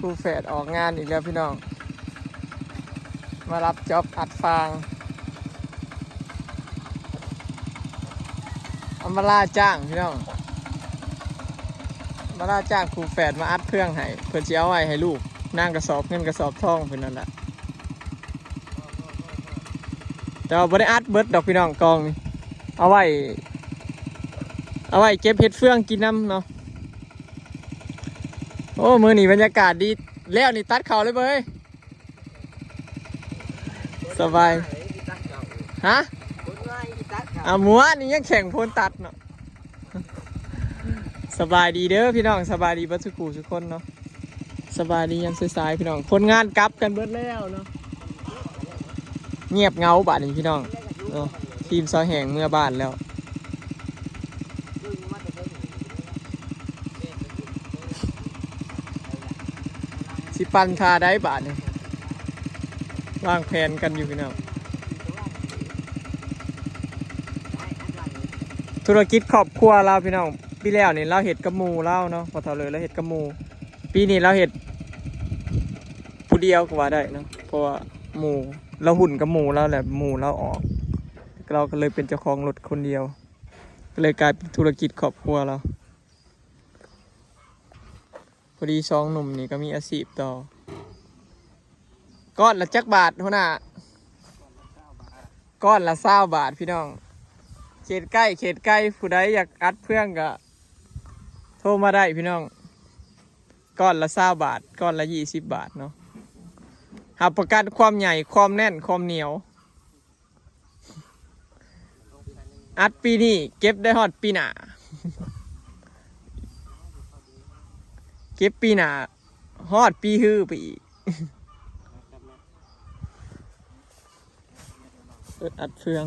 ຄູ່ແຝດອອກງານອີກແລ້ວພີ່ນ້ອງ ມາຮັບຈັອບອັດຟາງ. ອຳມາລາຈ້າງພີ່ນ້ອງ ອຳມາລາຈ້າງຄູ່ແຝດມາອັດເຟືອງໃຫ້ ເພິ່ນຊິເອົາໄວ້ໃຫ້ລູກ ນາງກະສອບເງິນກະສອບທອງເພິ່ນນັ້ນແຫຼະ. ແຕ່ວ່າບໍ່ໄດ້ອັດເບິດດອກພີ່ນ້ອງ ກອງນີ້ ເອົາໄວ້ ເອົາໄວ້ເກັບເຮັດເຟືອງກິນນຳເນາະ. ໂອ້ ມື້ນີ້ບັນຍາກາດດີ ແລ້ວນີ້ຕັດເຂົ້າເລີຍເວີຍ. ສະບາຍ ຮະ? ອ້າວ ມື້ວານນີ້ຍັງແຂ່ງໂພນຕັດເນາະ. ສະບາຍດີເດີພີ່ນ້ອງ ສະບາຍດີເບິດສູ່ຄູ່ສູ່ຄົນເນາະ. ສະບາຍດີຍາມສາຍໆພີ່ນ້ອງ ຄົນງານກັບກັນເບິດແລ້ວເນາະ. ງຽບເຫງົາບາດນີ້ພີ່ນ້ອງເນາະ ທີມຊາວແຫ່ງເມືອບ້ານແລ້ວ. ຊິປັ່ນທ່າໃດບາດນີ້ ວາງແຜນກັນຢູ່ພີ່ນ້ອງ. ທຸລະກິດຄອບຄົວລາວພີ່ນ້ອງ ປີແລ້ວນີ້ລາວເຮັດກັບໝູ່ລາວເນາະ ພໍ່ເຖົ້າເລີຍລາວເຮັດກັບໝູ່ ປີນີ້ລາວເຮັດຜູ້ດຽວກໍວ່າໄດ້ເນາະ ເພາະວ່າໝູ່ລາວຫຸ້ນກັບໝູ່ລາວແຫຼະ ໝູ່ລາວອອກ ລາວກໍເລີຍເປັນເຈົ້າຂອງລົດຄົນດຽວ ກໍເລີຍກາຍເປັນທຸລະກິດຄອບຄົວລາວ. ພໍດີສອງໜຸ່ມນີ້ກໍມີອາຊີບຕໍ່. ກ້ອນລະຈັກບາດຫົວໜ້າ? ກ້ອນລະຊາວບາດພີ່ນ້ອງ. ເຂດໃກ້ເຂດໄກ ຜູ້ໃດຢາກອັດເຟືອງກໍໂທມາໄດ້ພີ່ນ້ອງ. ກ້ອນລະຊາວບາດ ກ້ອນລະຊາວບາດເນາະ ຮັບປະກັນຄວາມໃຫຍ່ ຄວາມແໜ້ນ ຄວາມໜຽວ. ອັດປີນີ້ເກັບໄດ້ຮອດປີໜ້າ ເກັບປີໜ້າຮອດປີຮືໄປອີກ. ເອີ ອັດເຟືອງ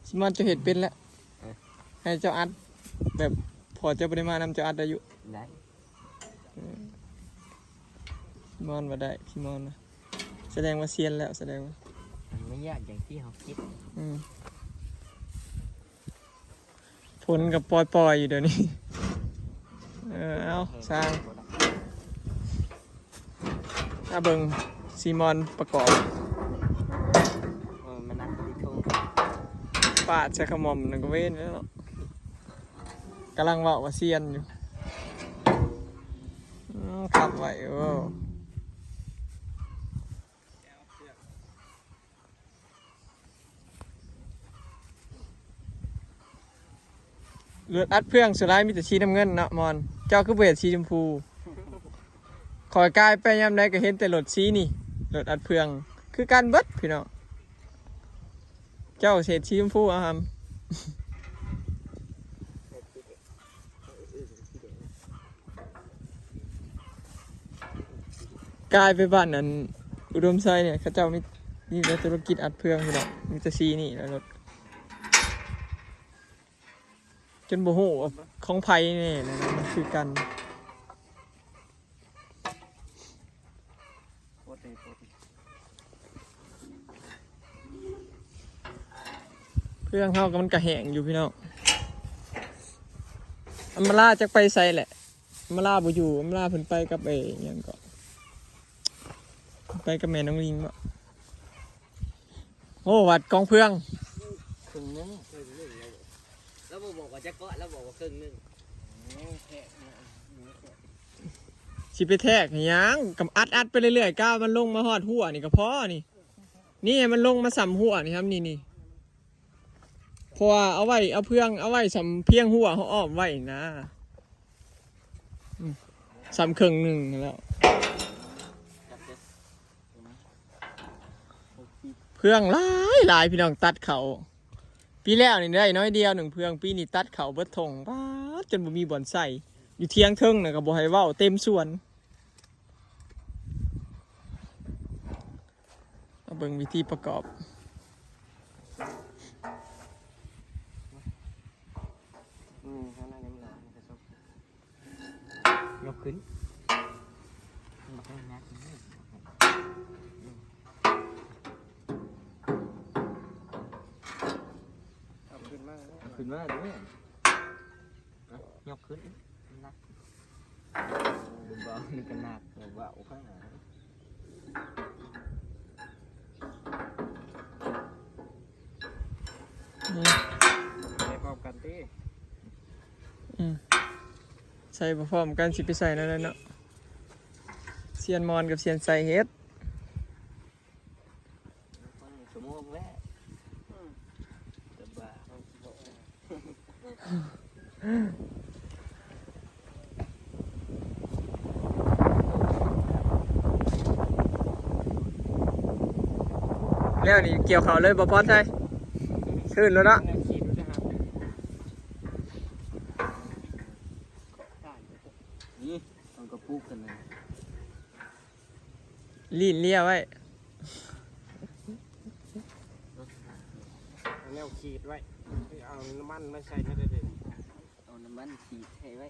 ຊິມອນ ເຈົ້າເຮັດເປັນແລ້ວ ເອີ ໃຫ້ເຈົ້າອັດ ແບບພໍ່ເຈົ້າບໍ່ໄດ້ມານຳ ເຈົ້າອັດໄດ້ຢູ່ ໄດ້. ເອີ ຊິມອນວ່າໄດ້ ຊິມອນນະ ສະແດງວ່າຊຽນແລ້ວ ສະແດງວ່າ ມັນບໍ່ຍາກຢ່າງທີ່ເຮົາຄິດ. ອືມ ຝົນກໍປ່ອຍໆຢູ່ດຽວນີ້. ເອີ ເອົາ ຊ່າງ ມາເບິ່ງຊີມອນປະກອບ ເອີ ມັນໜັກທີ່ໂທ ປາດໃສ່ຂະໝ່ອມນັ້ນກໍເວນແລ້ວເນາະ. ກຳລັງເວົ້າວ່າຊຽນຢູ່. ອືມ ຂັບໄວ ໂອ້ ລົດອັດເຟືອງສ່ວນຫຼາຍມີແຕ່ສີນ້ຳເງິນເນາະມອນ ເຈົ້າຄືບໍ່ເຮັດສີຊົມພູ? ຂ້ອຍກາຍໄປຍາມໃດກໍເຫັນແຕ່ລົດສີນີ້ ລົດອັດເຟືອງຄືກັນເບິດພີ່ນ້ອງ. ເຈົ້າເຮັດສີຊົມພູ ອາຫຳ ກາຍໄປບ້ານອັນອຸດົມໄຊນີ້ ເຂົາເຈົ້າມີ ມີແຕ່ທຸລະກິດອັດເຟືອງພີ່ນ້ອງ ມີແຕ່ສີນີ້ແຫຼະລົດ ຈົນບໍ່ຮູ້ວ່າຂອງໃຜແນ່ແຫຼະ ມັນຄືກັນ. ເຟືອງເຮົາກໍມັນກະແຫ້ງຢູ່ພີ່ນ້ອງ. ອຳມາລາຈັກໄປໃສແຫຼະ ອຳມາລາບໍ່ຢູ່ ອຳມາລາເພິ່ນໄປກັບໄອ້ຫຍັງເກາະ ໄປກັບແມ່ນ້ອງລິງບໍ? ໂອ້ ວັດກອງເຟືອງ ເຄິ່ງໜຶ່ງ ລາວບໍ່ບອກວ່າຈັກເກາະ ລາວບອກວ່າເຄິ່ງໜຶ່ງ. ຊິໄປແທກໃຫ້ຫຍັງ ກໍອັດໆໄປເລື້ອຍໆ ກະມັນລົງມາຮອດຮົ້ວນີ້ກໍພໍນີ້ ນີ້ໃຫ້ມັນລົງມາສ່ຳຮົ້ວນີ້ ສ່ຳນີ້ ນີ້ ເພາະວ່າເອົາໄວ້ ເອົາເຟືອງ ເອົາໄວ້ສ່ຳພຽງຮົ້ວເຮົາອ້ອມໄວ້ນະ ອືມ ສ່ຳເຄິ່ງໜຶ່ງຫັ້ນແຫຼ້ວ. ເຟືອງຫຼາຍໆ ພີ່ນ້ອງ ຕັດເຂົ້າ ປີແລ້ວນີ້ໄດ້ໜ້ອຍດຽວໜຶ່ງເຟືອງ ປີນີ້ຕັດເຂົ້າເບິດທົ່ງ ປາດ ຈົນບໍ່ມີບ່ອນໃສ່ ຢູ່ຖຽງເທິງນະກໍບໍ່ໃຫ້ເວົ້າ ເຕັມສວນ. ມາເບິ່ງວິທີປະກອບ ອືມ ເອົາໜ້ານີ້ມັນອອກ ມັນກະສົກ ຍົກຂຶ້ນ ມັນຕ້ອງຍັດ ເອົາຂຶ້ນມາ ເອົາຂຶ້ນມາເດີ້. ຍົກຂຶ້ນ ໜັກ ເບົານີ້ກໍໜັກ ເບົາຂ້າງໜ້າ ອືມ ໃສ່ພ້ອມກັນຕິ ອືມ ໃສ່ບໍ່ພ້ອມກັນ ຊິໄປໃສ່ແນວໃດເນາະ ຊຽນມອນກັບຊຽນໄຊເຮັດ ຊົ່ວໂມງແລ້ວ ອືມ ແຕ່ວ່າ ແລ້ວນີ້ກ່ຽວເຂົ້າເລີຍບໍ່ພອໃສ່ ຂຶ້ນແລ້ວເນາະ ນີ້ ເອົາກະປຸກກັນນະ ລີ້ນເລຍໄວ້ ເອົາແນວຂີດໄວ້ ເອົານ້ຳມັນມາໃສ່ໃນເດີ ເອົານ້ຳມັນຂີດໃຫ້ໄວ້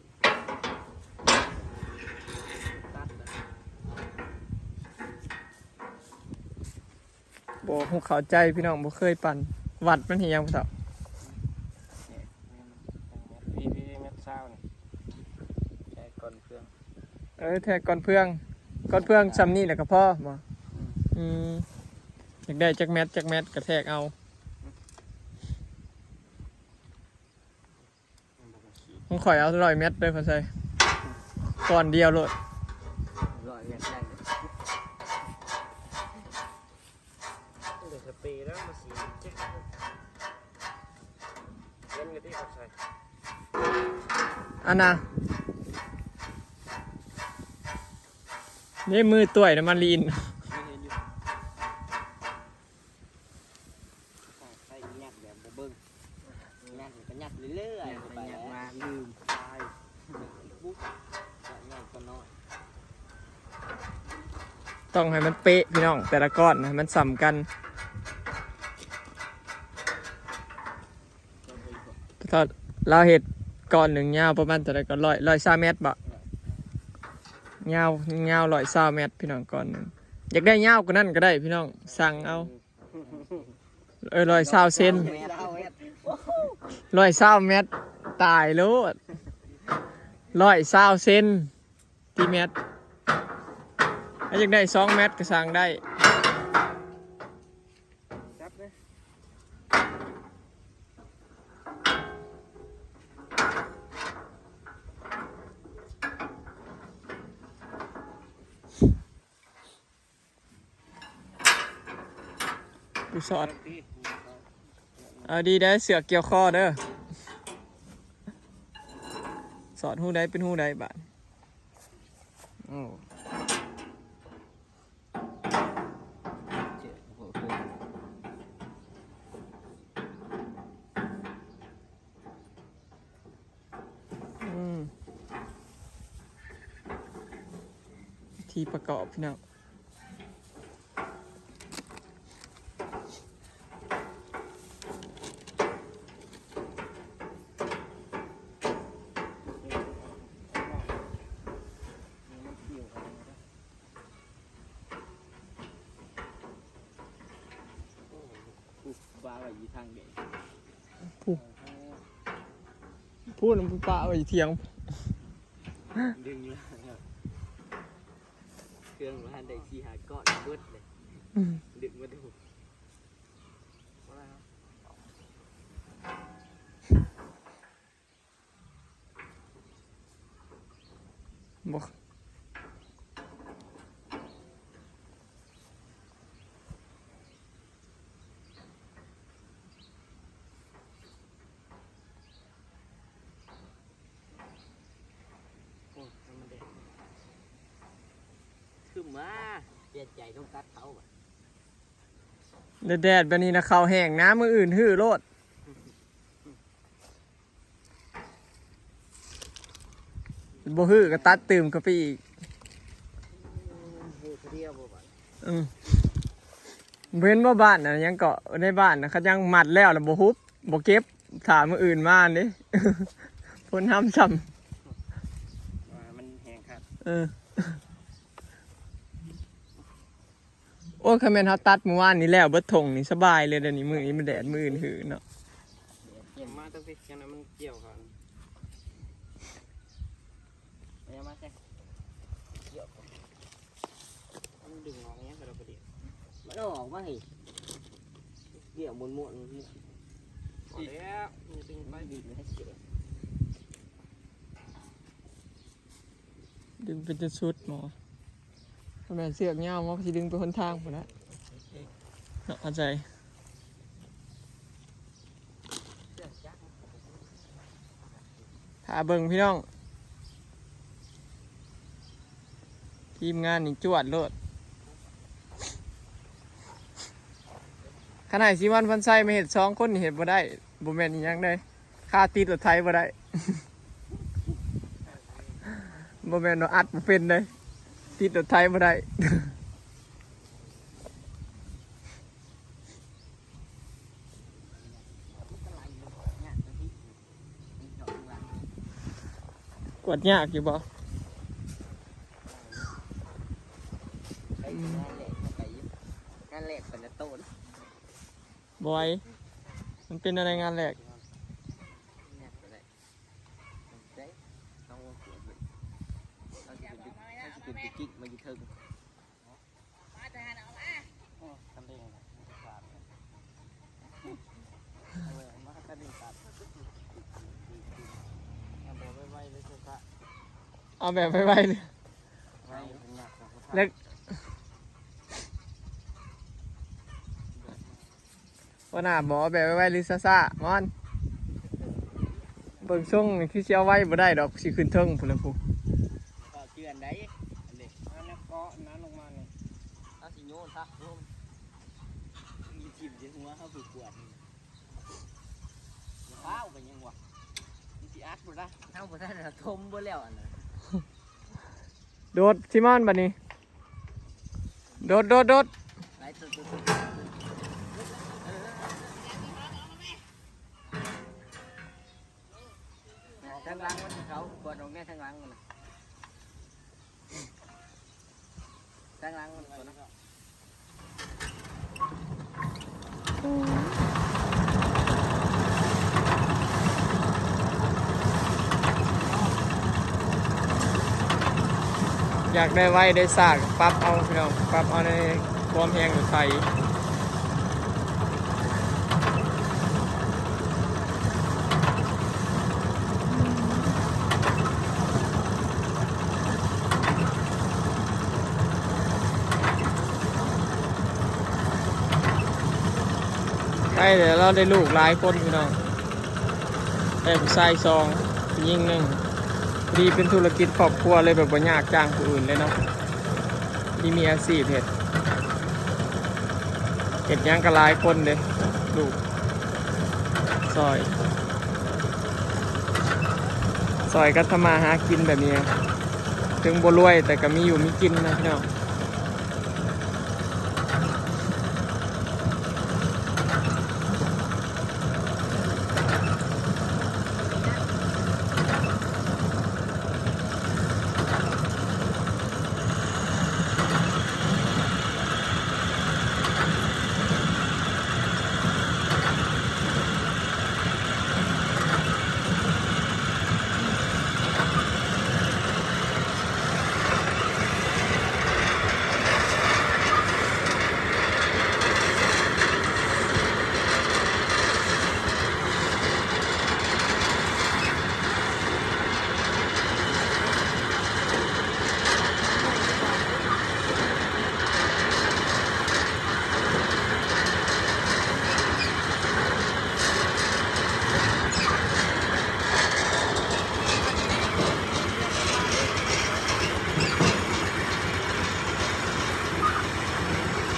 ຕັດ ບໍ່ຮູ້ເຂົ້າໃຈພີ່ນ້ອງ ບໍ່ເຄີຍປັ່ນ ວັດມັນເຮັດຫຍັງພໍ່ເຖົ້າ? ພີ ພີ ແມັດຊາວນີ້ ແທກກ່ອນເຟືອງ ເອີ ແທກກ່ອນເຟືອງ ກ່ອນເຟືອງຊ່ຳນີ້ແຫຼະກໍພໍບໍ່? ອືມ ອືມ ຢາກໄດ້ຈັກແມັດ ຈັກແມັດກໍແທກເອົາ. ຂອງຂ້ອຍເອົາຮ້ອຍແມັດເດີພໍ່ໄຊ ກ້ອນດຽວໂລດ ຮ້ອຍແມັດໄດ້ ເດີສະເປແລ້ວມາສີແຈັກ ເຫັນຢູ່ຕິພໍ່ໄຊ ອັນນ່າ ນີ້ມືຕົວຍນະມາລີນ ເຫັນຢູ່. ໃສ່ຍັດແບບບໍ່ເບິ່ງ ຍັດກໍຍັດເລື້ອຍໆ ຍັດໄປ ຍັດມາ ລືມຕາຍ ບຸກ ກໍໃຫຍ່ກໍນ້ອຍ ຕ້ອງໃຫ້ມັນເປະພີ່ນ້ອງ ແຕ່ລະກ້ອນໃຫ້ມັນສ່ຳກັນ ຖ້າລາວເຮັດກ້ອນໜຶ່ງຍາວປະມານເທົ່າໃດກໍ ຮ້ອຍ ຮ້ອຍຊາວແມັດບໍ? ຍາວ ຍາວຮ້ອຍຊາວແມັດພີ່ນ້ອງ ກ້ອນໜຶ່ງ ຢາກໄດ້ຍາວກວ່ານັ້ນກໍໄດ້ພີ່ນ້ອງ ສັ່ງເອົາ. ເອີ ຮ້ອຍຊາວເຊັນ ຮ້ອຍຊາວແມັດ ຕາຍໂລດ ຮ້ອຍຊາວເຊັນ ຕີແມັດ ຖ້າຢາກໄດ້ສອງແມັດກໍສັ່ງໄດ້ ຈັບເດ້ ກູສອດ ເອົາດີເດີ ເສືອກກ່ຽວຄໍເດີ ສອດຮູໃດເປັນຮູໃດບາດ ໂອ້ ອືມ ທີ່ປະກອບພີ່ນ້ອງ ປະໄວ້ຢູ່ທາງເດ ຜູ້ ຜູ້ນັ້ນປະໄວ້ຢູ່ທຽງ ດຶງລາກ ເຄື່ອງບໍ່ທັນໄດ້ສີ່ຫ້າກ້ອນ ເບິດເລີຍ ອືມ ດຶງມາດູ. ບໍ່ ໂອ້ຍ ມັນແດດ ຄືມາ ປ່ຽນໃຈຕ້ອງຕັດເຂົາບາດ ແດດໆແບບນີ້ນະ ເຂົ້າແຫ້ງນະ ມື້ອື່ນຮື້ໂລດ. ບໍ່ຮື້ກໍຕັດຕື່ມເຂົ້າໄປອີກ ອືມ ບໍ່ເຫັນບໍ່ບ້ານນະ ຫຍັງເກາະ ໃນບ້ານນະ ເຂົາຍັງມັດແລ້ວລະບໍ່ຮຸບ ບໍ່ເກັບ ຖ້າມື້ອື່ນມາເດ້ ຝົນຫ້ຳຊ້ຳ ວ່າມັນແຮງຄັກ ເອີ. ໂອ້ຍ ຄັນແມ່ນເຮົາຕັດມື້ວານນີ້ແລ້ວເບິດທົ່ງນີ້ສະບາຍເລີຍເດນີ້ ມື້ນີ້ມັນແດດ ມື້ອື່ນຮືເນາະ ມາຕັ້ງແຕ່ຈັ່ງນັ້ນມັນກ່ຽວເຂົ້າ ເອົາມາໃສ່ ມັນດຶງອອກຫຍັງກະດອກກະດຽວ ມັນເອົາອອກມາໃຫ້ ດຽວມ້ວນໆ ພໍແລ້ວ ດຶງໄປ ດຶງໄປເສຍ ດຶງໄປຈົນສຸດໝໍ ບໍ່ແມ່ນເຊືອກຍາວ ໝໍກະຊິດຶງໄປຫົນທາງພຸ້ນແຫຼະ ເນາະ ເຂົ້າໃຈ. ຖ້າເບິ່ງພີ່ນ້ອງ ທີມງານນີ້ຈວດໂລດ ຄັນໃຫ້ສີວັນ ພັນໄຊ ມາເຮັດ ສອງຄົນນີ້ເຮັດບໍ່ໄດ້ ບໍ່ແມ່ນອີ່ຫຍັງເດ້ ຄາຕິດລົດໄຖບໍ່ໄດ້ ບໍ່ແມ່ນວ່າອັດບໍ່ເປັນເດ້ ຕິດລົດໄຖບໍ່ໄດ້. ກວດຍາກຢູ່ບໍ່? ໄປງານແລກ ໄປຢູ່ ງານແລກເປັນໂຕນ ບໍ່ໄຫວ ມັນເປັນແນວໃດງານແລກ? ຍາກກວ່າໄດ້ ເອົາ ເຮົາຊິເປັນ ເຮົາຊິເປັນໄປກິກມາຢູ່ເທິງ. ມາແຕ່ຫັ້ນເອົາມາ ໂອ້ ຄັນເລັ່ງ ມັນຈະຂາດ ເອີ ມາຄັນເລັ່ງຂາດ ເອົາແບບໄວໆເລີຍຊະ ເອົາແບບໄວໆເລີຍ ໄວ ເປັນຍາກ ແລ້ວ ຫົວໜ້າ ບໍ່ເອົາແບບໄວໆ ຫຼືຊ້າໆ ມອນ? ເບິ່ງຊົງນີ້ຄືຊິເອົາໄວບໍ່ໄດ້ດອກ ຊິຂຶ້ນເທິງພຸ້ນລະພຸ້ນ ເກາະເຈື່ອນໃດ ອັນນີ້ ອັນນັ້ນເກາະນັ້ນລົງມານີ້ ເຮົາຊິໂຍນຊະ ໂອ້ ມັນຊິຖິ້ມໃສ່ຫົວເຮົາຜູ້ກວດນີ້ ຟ້າວໄປຫຍັງວະ ມັນຊິອັດບໍ່ໄດ້ ເຮົາບໍ່ທັນ ຖົມເບິດແລ້ວອັນນັ້ນ ໂດດ ຊີມອນ ບາດນີ້ ໂດດ ໂດດ ໂດດ ທາງຫຼັງມັນ ເຂົາກວດອອກແນ່ ທາງຫຼັງມັນນະ ທາງຫຼັງມັນກວດເນາະ. ຢາກໄດ້ໄວໄດ້ຊ້າກະປັບເອົາພີ່ນ້ອງ ປັບເອົາໃນຄວາມແຮງລົດໄຖ. ໄດ້ແລ້ວ ລາວໄດ້ລູກຫຼາຍຄົນພີ່ນ້ອງ ໄດ້ຜູ້ຊາຍສອງ ຜູ້ຍິງໜຶ່ງ ພໍດີເປັນທຸລະກິດຄອບຄົວເລີຍ ແບບບໍ່ຍາກຈ້າງຜູ້ອື່ນເລີຍເນາະ ມີ ມີອາຊີບເຮັດ ເຮັດຫຍັງກະຫຼາຍຄົນເດ້ ລູກ ຊ່ອຍ ຊ່ອຍກັນທຳມາຫາກິນແບບນີ້ ເຖິງບໍ່ລວຍແຕ່ກະມີຢູ່ມີກິນນະພີ່ນ້ອງ.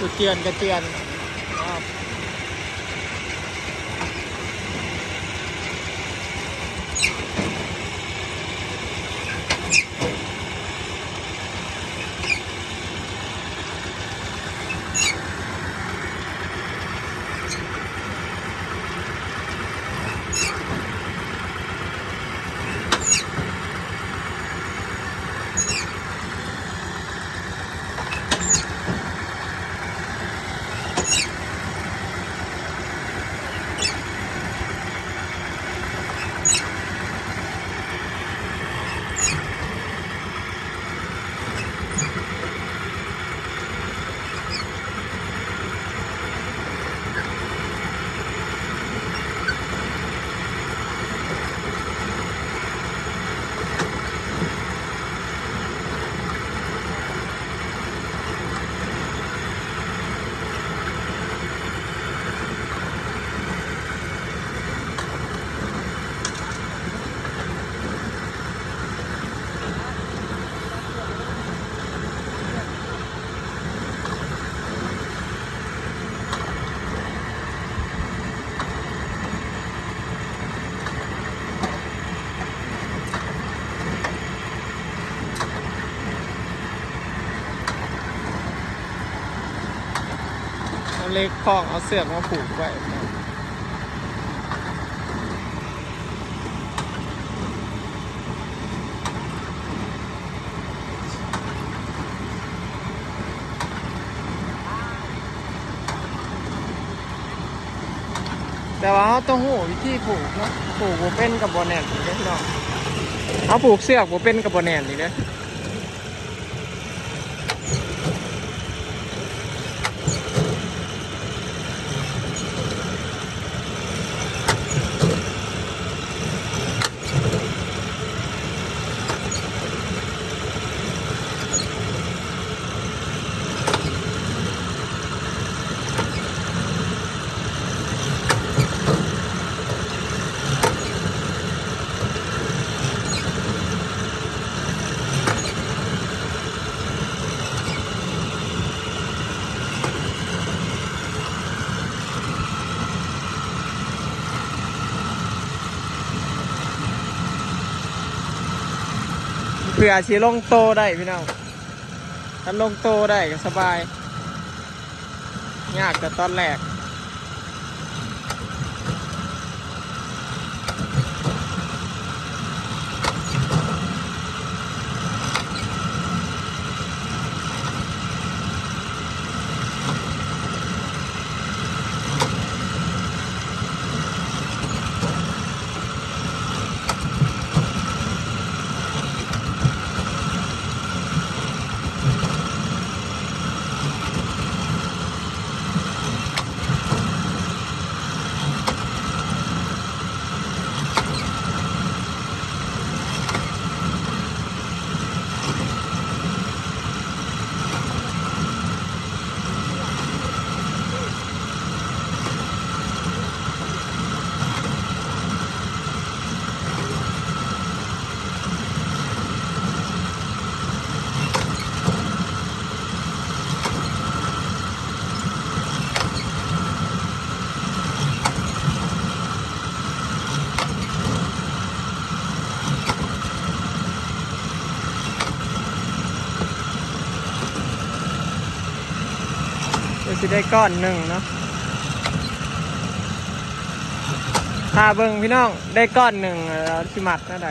ກະເຈື່ອນ ກະເຈື່ອນ. ເ ເຫຼັກຂ້ອງ ເອົາເຊືອກມາຜູກໄວ້. ແຕ່ວ່າເຮົາຕ້ອງຮູ້ວິທີຜູກເນາະ, ຜູກບໍ່ເປັນກໍບໍ່ແໜ້ນອີກເດ້ພີ່ນ້ອງ, ເຮົາຜູກເຊືອກບໍ່ເປັນກໍບໍ່ແໜ້ນອີກເດ້. ເພື່ອຊິລົງໂຕໄດ້ພີ່ນ້ອງ, ຄັນລົງໂຕໄດ້ກໍສະບາຍ, ຍາກແຕ່ຕອນແລກ. ກໍຊິໄດ້ກ້ອນໜຶ່ງເນາະ, ຖ້າເບິ່ງພີ່ນ້ອງ, ໄດ້ກ້ອນໜຶ່ງແລ້ວຊິມັດແນວໃດ?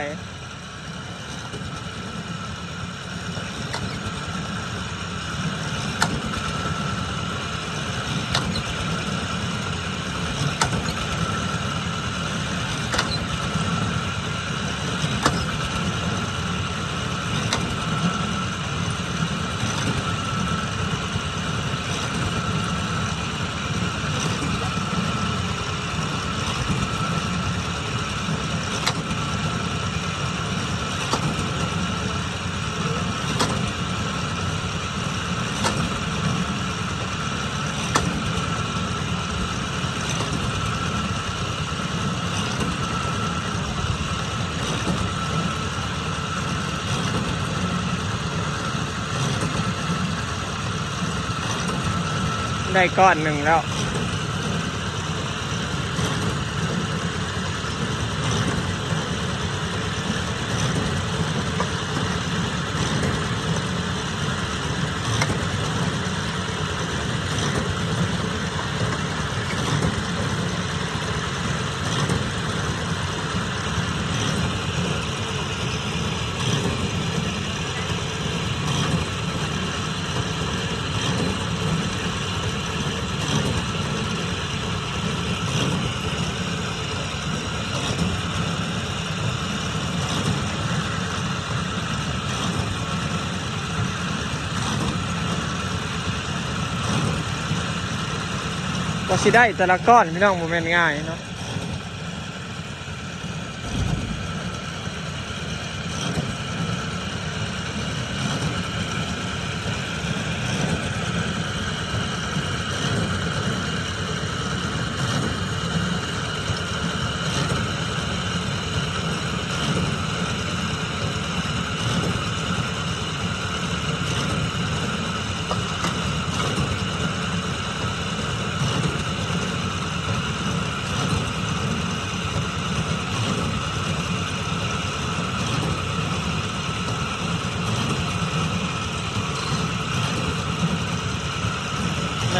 ໄດ້ກ້ອນໜຶ່ງແລ້ວ. ກວ່າຊິໄດ້ແຕ່ລະກ້ອນ ພີ່ນ້ອງ, ບໍ່ແມ່ນງ່າຍເນາະ. ເ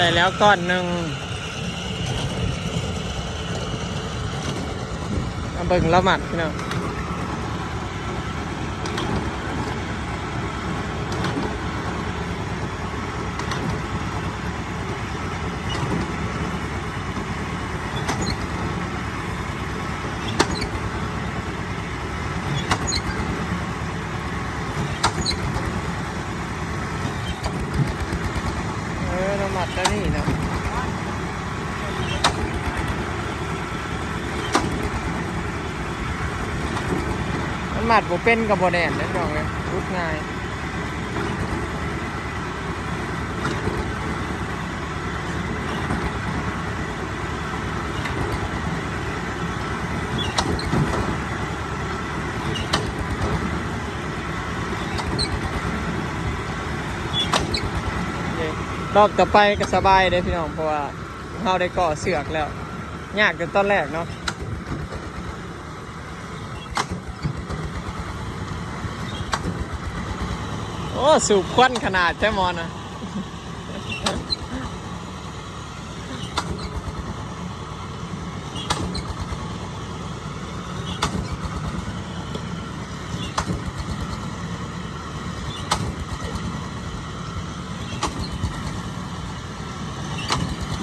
ໄປແລ້ວກ້ອນໜຶ່ງ ມາເບິ່ງລາວມັດພີ່ນ້ອງ. ເອີ ລາວມັດແນວນີ້ເນາະ ມັນມັດບໍ່ເປັນກໍບໍ່ແໜ້ນເດ້ພີ່ນ້ອງເອີຍ ຫຼຸດງ່າຍ. ນີ້ ລອບຕໍ່ໄປກໍສະບາຍເດ້ພີ່ນ້ອງ ເພາະວ່າເຮົາໄດ້ເກາະເຊືອກແລ້ວ ຍາກແຕ່ຕອນແລກເນາະ. ໂອ້ ສູບຄວັນຂະໜາດແທ້ໝໍນະ.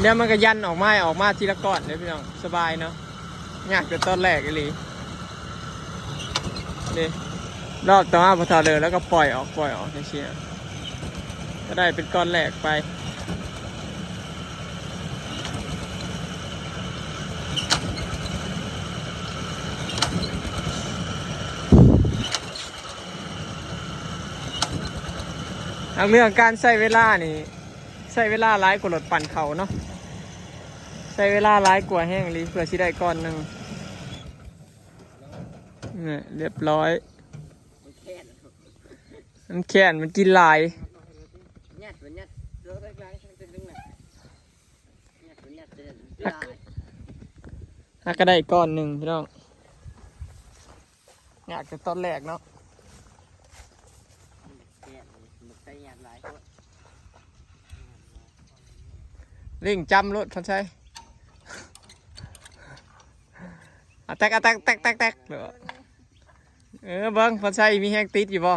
ດຽວມັນກໍຢັນອອກມາ ອອກມາທີລະກ້ອນເດ້ພີ່ນ້ອງ ສະບາຍເນາະ. ຍາກແຕ່ຕອນແລກອີ່ຫຼີ ນີ້ ລອບຕໍ່ມາພໍເທົ່າເດີ ແລ້ວກໍປ່ອຍອອກ ປ່ອຍອອກຈັ່ງຊີ້ ກໍໄດ້ເປັນກ້ອນແລກໄປ. ທາງເລື່ອງການໃຊ້ເວລານີ້ ໃຊ້ເວລາຫຼາຍກວ່າລົດປັ່ນເຂົ້າເນາະ ໃຊ້ເວລາຫຼາຍກວ່າແຮງອີ່ຫຼີ ເພື່ອຊິໄດ້ກ້ອນໜຶ່ງ. ນີ້ ລຽບຮ້ອຍ ມັນແຄ້ນ ມັນກິນຫຼາຍ ຫາກໍໄດ້ກ້ອນໜຶ່ງພີ່ນ້ອງ. ຍາກແຕ່ຕອນແລກເນາະ ເລັ່ງຈ້ຳໂລດ ພັນໄຊ ອາແຕັກ ອາແຕັກ ແຕັກ ແຕັກ ແຕັກ. ເອີ ເບິ່ງ ພັນໄຊມີແຮງຕິດຢູ່ບໍ່?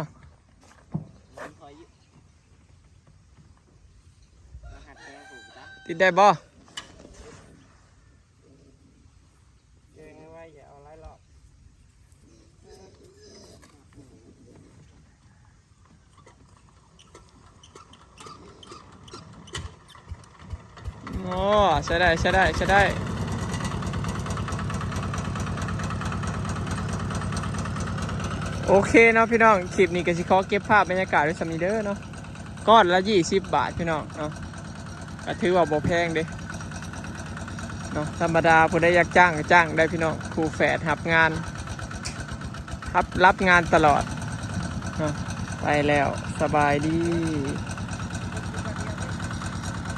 ຕິດໄດ້ບໍ່? ໂອ້ ໃຊ້ໄດ້ ໃຊ້ໄດ້ ໃຊ້ໄດ້. ໂອເຄເນາະພີ່ນ້ອງ ຄລິບນີ້ກໍຊິຂໍເກັບພາບບັນຍາກາດໄວ້ສ່ຳນີ້ເດີເນາະ. ກ້ອນລະຊາວບາດພີ່ນ້ອງເນາະ ກໍຖືວ່າບໍ່ແພງເດ້ເນາະ. ທຳມະດາຜູ້ໃດຢາກຈ້າງກໍຈ້າງໄດ້ພີ່ນ້ອງ ຄູ່ແຝດຮັບງານ ຮັບ ຮັບງານຕະຫຼອດເນາະ. ໄປແລ້ວ ສະບາຍດີ.